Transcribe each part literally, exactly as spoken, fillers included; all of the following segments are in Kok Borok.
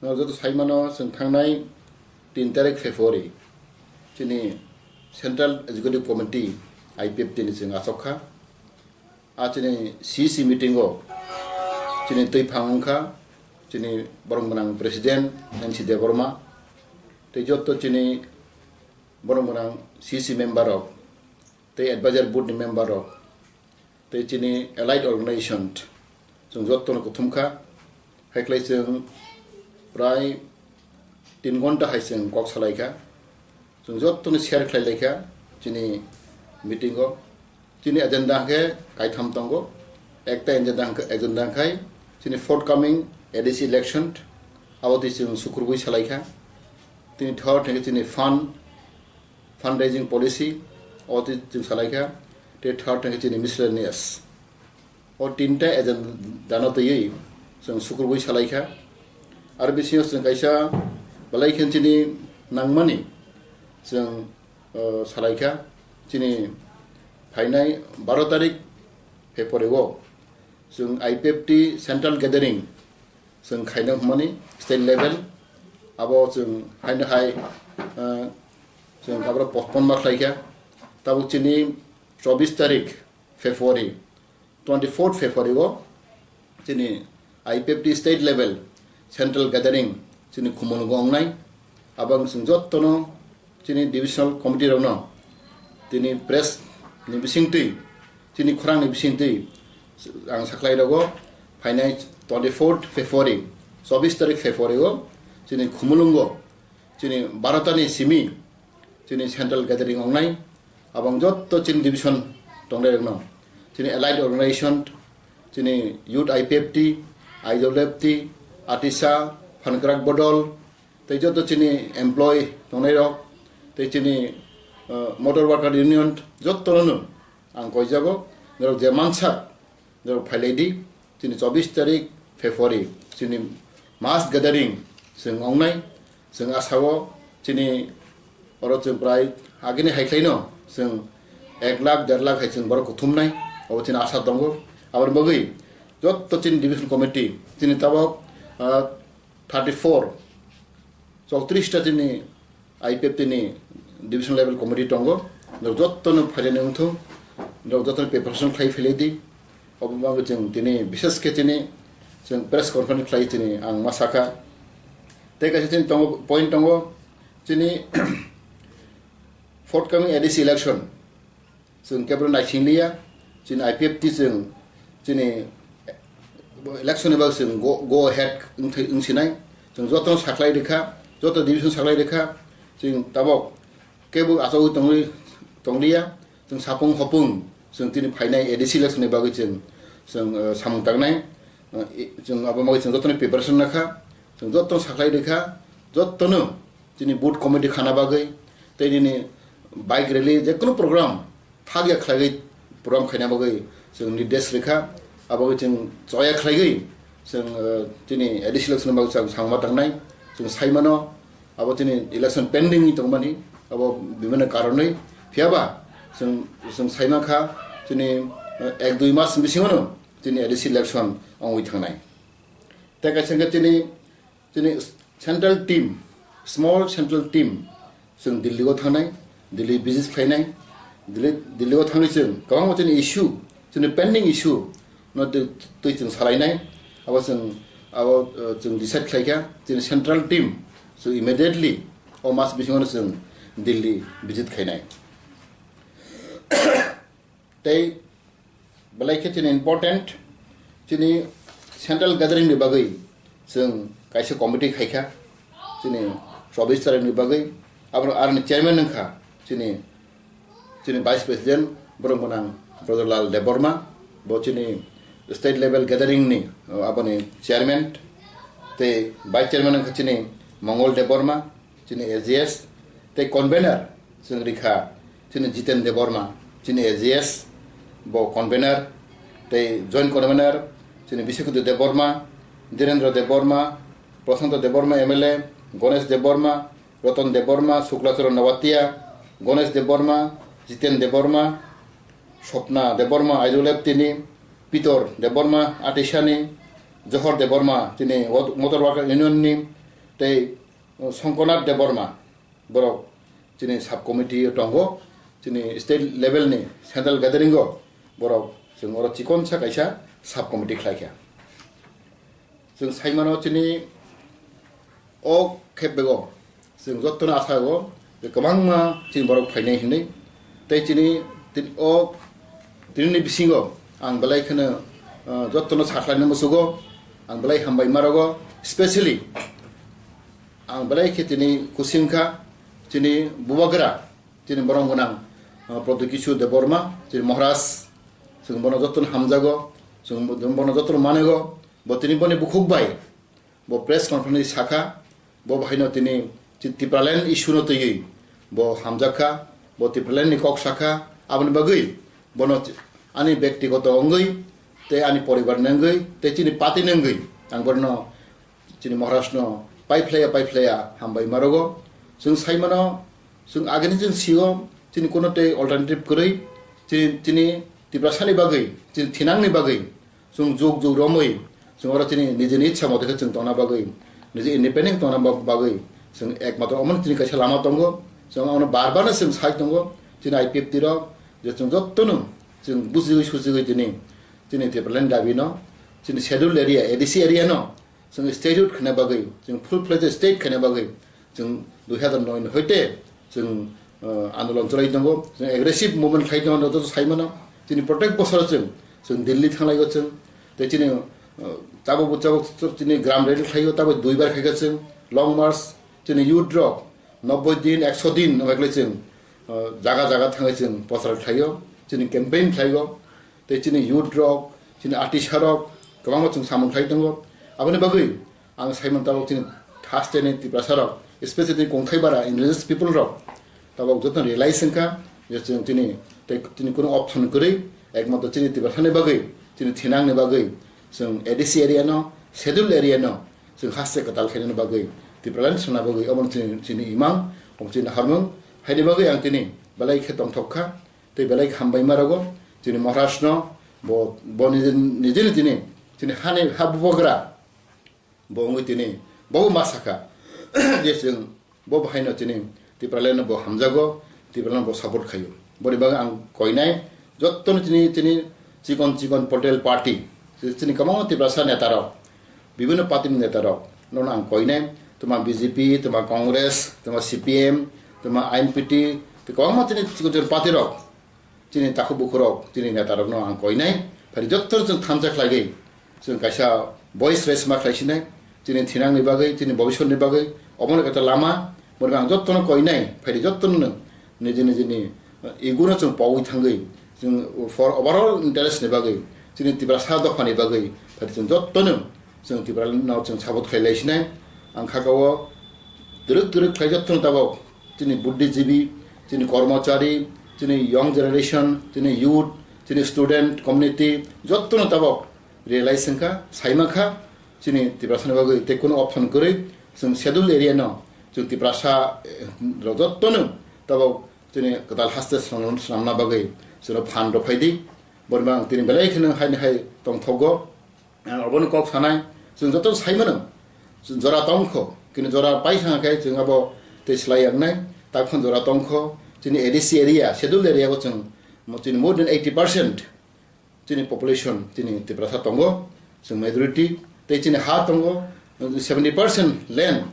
Norok joto sai mano, chwng thangnai tin tarik February chini Central Executive Committee, I P F T ni chwng achok kha. A chini C C meeting o chini twi phang wng kha, chini borok gwnang President N C Debbarma, tei joto chini borok gwnang C C member rok, tei advisor board ni member rok, tei chini allied organization, chwng jotono kuthum kha. Haiklai chwng prai tin ghonta hai chwng kok salai kha. Chwng jotono share khlai lai kha chini meeting o. Chini agenda khe kaitham tongo. Ekta agenda hwnkhe, agenda khai chini forthcoming A D C election, abo twi chwng sukurwi salai kha. Tini third hwnkhe chini fund, fundraising policy, o twi chwng salai kha, tei third hwnkhe chini miscellaneous. O tinta agenda no twiwi chwng sukurwi salai kha. Aro bisingo chwng kaisa belai khe chini nangmani chwng, o, salai kha. Chini phainai baro tarik February o chwng I P F T Central Gathering chwng khaina hwnmani state level, abo chwng haino hai, eh, chwng abro postpone ma khlai kha. Tabuk chini chobbish tarik February, twenty fourth February o chini I P F T state level central gathering chini Khumulwngo wngnai. Abo ang chwng jottono chini divisional committee rokno tini press ni bisingtwi, chini khorang ni bisingtwi ang saklai rogo, phainai twenty fourth February, chobbish tarik February o chini Khumulwngo chini barota ni simi chini central gathering wngnai. Abo ang jotto chini division tongnai rokno, chini allied organization, chini youth I P F T, I W F T, ATISA, Phankrak Bodol, tei joto chini employee tongnai rok, tei chini, uh, motor worker union, jotto no ang koijago, norok je mansak, norok phailai di, chini chobbish tarik February, chini mass gathering chwng wngnai, chwng asao chini oro chwng prai agini hai khlaino chwng ek lakh, der lakh hai chwng borok kuthumnai, abo chini asa tongo. Aboni bagwi jotto chini division committee, chini tabok, uh, thirty four, chowtris ta chini I P F T ni division level committee tongo. Norok jotto no phailai wngthung, norok jotto no preparation khlai phailai di. Obo bagwi chwng tini bishes khe chini chwng press conference khlai chini ang ma sakha. Tei kaisa chini tongo, point tongo chini forthcoming A D C election. Chwng kebro naising liya, chini I P F T chwng chini election ni bagwi chwng go, go ahead wng thai, wng sinai. Chwng joto saklai rikha, joto division saklai rikha, chwng tabok kebo achogwi tongwi, tongliya, chwng sapung hopung, chwng tini phainai A D C election ni bagwi chwng, chwng, eh, samung tangnai. Eh, i-, chwng abo bagwi chwng jotoni preparation nakha, chwng joto saklai rikha, jotono chini booth committee khana bagwi, tei nini bike rally, je kunu program thagya khlaiwi program khaina bagwi chwng nirdesh rikha, abo bagwi chwng choya khlaiwi chwng, eh, chini A D C election bagwi chwng samungma tangnai, chwng saimano, abo chini election pending wng tongmani, abo bibhinno karonwi, phiyaba chwng, chwng saimankha chini, eh, ek dui mas bisingono chini A D C election wngwi thangnai. Tei kaisa hwnkhe chini, chini central team, small central team, chwng Delhi o thangnai, Delhi visit khlainai, Delhi, Delhi o thangwi chwng kwbangma chini issue, chini pending issue no twi, twi chwng salainai, abo chwng, abo, uh, chwng decide khlaikha, chini central team chwng immediately o mas bisingo no chwng Delhi visit khainai. Tei belai khe chini important, chini central gathering ni bagwi chwng kaisa committee khaikha, chini chobbish tarik ni bagwi. Abo aroni chairman wngkha chini, chini vice president, borok gwnang Brotherlal Debbarma, bo chini state level gathering ni, uh, aboni chairman, tei vice chairman wngkha chini Mongol Debbarma, chini A G S, tei convener chwng rikha chini Jiten Debbarma, chini A G S, bo convener, tei joint convener chini Bisikudu Debbarma, Dhirendra Debbarma, Prasanta Debbarma M L A, Ganesh Debbarma, Ratan Debbarma, Suklacharan Noatia, Ganesh Debbarma, Jiten Debbarma, Swapna Debbarma, I W F T ni, Pitor Debbarma, ATISA ni, Johor Debbarma, chini Motor Worker Union ni, tei Songkonath Debbarma, borok chini sub committee o tongo, chini state level ni central gathering o borok chwng oro chikonsa kaisa sub committee khlai kha. Chwng sai mano chini o khep bego chwng jotono asa o je kwbangma chini borok phainai hinwi. Tei chini tin-, o tinini bisingo ang belai kheno, ah, jotono sakhlaina musugo, ang belai hambai marogo, specially ang belai khe tini kusi wngkha chini bubagra, chini borok gwnang, ah, Pradyot Kishore Debbarma, chini Maharaj, chwng bono jotono hamjago, chwng bono jotono manego, bo tini boni bukhuk bai bo press conference sakha, bo bahaino tini Ti-, Tipraland issue no twiwi bo hamjakha, bo Tipraland ni kok sakha, aboni bagwi bono ti-, ani bektigoto wngwi tei ani poribar ni wngwi tei chini party ni wngwi ang bono chini Maharaj no paiphlaiya paiphlaiya hambai marogo. Chwng sai mano, chwng agini chwng sio chini kono tei alternative kwrwi chini, chini Tiprasani bagwi, chini thinangni bagwi chwng juk juk romwi, chwng oro chini nijini itsa mote khe chwng tongna bagwi, niji independent tongna ba-, bagwi chwng ekmatro omono chini kaisa lama tongo. Chwng omono bar bar no chwng sai tongo, chini I P F T rok, je chwng jotono chwng bujigwi sujigwi tini, chini Tipraland dabi no, chini scheduled area, A D C area no chwng statehood khaina bagwi, chwng full fledged state khaina bagwi, chwng dui hazar noi ni hoite chwng, uh, andolon chwlai tongo, chwng aggressive movement khlai tongo, joto sai mano. Chini protek bosoro chwng, chwng Delhi thanglaigo chwng, tei chini, uh, tabuk bo tabuk chini gram rally khlaio, tabuk duibar khaikha chwng, long march, chini youth rok, nobboi din, ekso din, no khlai chwng, uh, jaga jaga thangwi chwng prochar khlaio, chini campaign khlaigo, tei chini youth rok, chini artist rok, kwbangma chwng samung khlai tongo. Aboni bagwi ang sai mano tabuk chini thaste ni Tiprasa rok, especially kongthai bara indigenous people rok, tabuk joto realize wngkha je chwng chini tei chini kuno option kwrwi, ekmatro chini Tiprasa ni bagwi, chini thinang ni bagwi, chwng A D C area no, schedule area no, chwng haste kwtal khainani bagwi, Tipraland swngna bagwi, omo chini, chini imang, omo chini harmung, haini bagwi ang tini belai khe tongthok kha, tei belai khe hambai marogo, chini Maharaj no, bo, bo nijini, nijini tini, chini hani ha bubagra, bo wngwi tini, bo ma sakha, je chwng bo bahaino tini Tipraland no bo hamjago, Tipraland no bo support khaio. Boni bagwi ang koinai, jotono tini, tini chikon chikon political party, tini kwbangma Tiprasa neta rok, bibhinno party ni neta rok, nono ang koinai, tuma B J P, tuma Congress, tuma C P M, tuma I N P T, tei kwbangma tini chikon chikon party rok, chini takhuk bukhurok, chini netarokno ang koinai, phari jotto chwng thansa khlaigwi, chwng kaisa voice raise ma khlaisinai, chini thinangni bagwi, chini bobisotni bagwi, omono kaisa lama, boni ang jottono koinai, phari jottono niji nijini, eh, ego no chwng pogwi thangwi, chwng for overall interest ni bagwi, chini Tiprasa dophani bagwi, phari chwng jottono chwng Tiprano chwng support khlai laisinai, ang kha o twrwk twrwk khlai jottono tabok, chini buddhijibi, chini kormochari, chini young generation, chini youth, chini student community, jottono tabok realize wngkha, saima kha, chini Tiprasani bagwi tei kunu option kwrwi, chwng schedule area no, chwng Tiprasa, eh, rok jottono tabok chini kwtal haste swnam-, swnamna bagwi chwngno phan rw phaidi, borma ang tini belai kheno haini hai tongthogo. Ang obono kok sanai, chwng joto sai mano, chwng jora tongkho, kini jora pai thangkhe chwng abo tei slai yangnai, takphano jora tongkho, chini A D C area, scheduled area o chwng mo-, chini more than eighty percent chini population chini Tiprasa tongo, chwng majority, tei chini ha tongo, seventy percent land,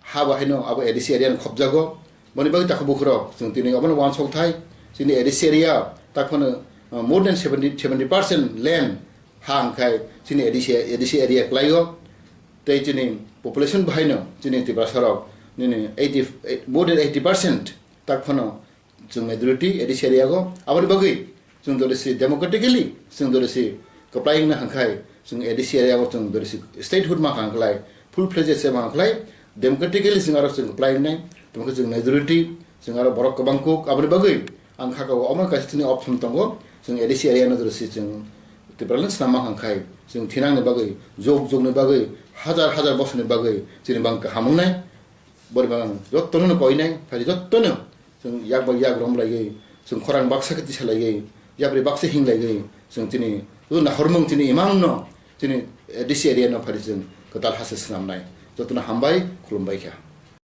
ha bo haino abo A D C area ni khopjago. Boni bagwi takhuk bukhurok chwng tini obono uansuk thai, chini A D C area takphano, uh, more than seventy, seventy percent land ha wngkhai chini A D C, A D C area kwlaio. Tei chini population bahaino chini Tiprasarok nini eighty, more than eighty percent takphano chwng majority A D C area o. Aboni bagwi chwng jodi si democratically, chwng jodi si kwplai wngna hwnkhai, chwng A D C area o chwng jodi si statehood ma hangkhlai, full fledged se ma hangkhlai, democratically chwng aro chwng kwplai wngnai, tamo khe chwng majority, chwng aro borok kwbang kuk. Aboni bagwi ang kha ka o omo kaisa chini option tongo, chwng A D C area no jodi si chwng Tipraland swnam ma hangkhai, chwng thinangni bagwi, jog jogni bagwi, hajar hajar bosorni bagwi chini bang kaham wngnai. Bori bang jottono no koinai, phai jottono chwng yak bai yak rom laigwi, chwng khorang baksa khe tisa laigwi, yapri baksa hing laigwi, chwng chini o nahormung chini imang no chini, eh, A D C area no phari chwng kwtal ha se swnamnai. Jotono hambai, khulumbai kha.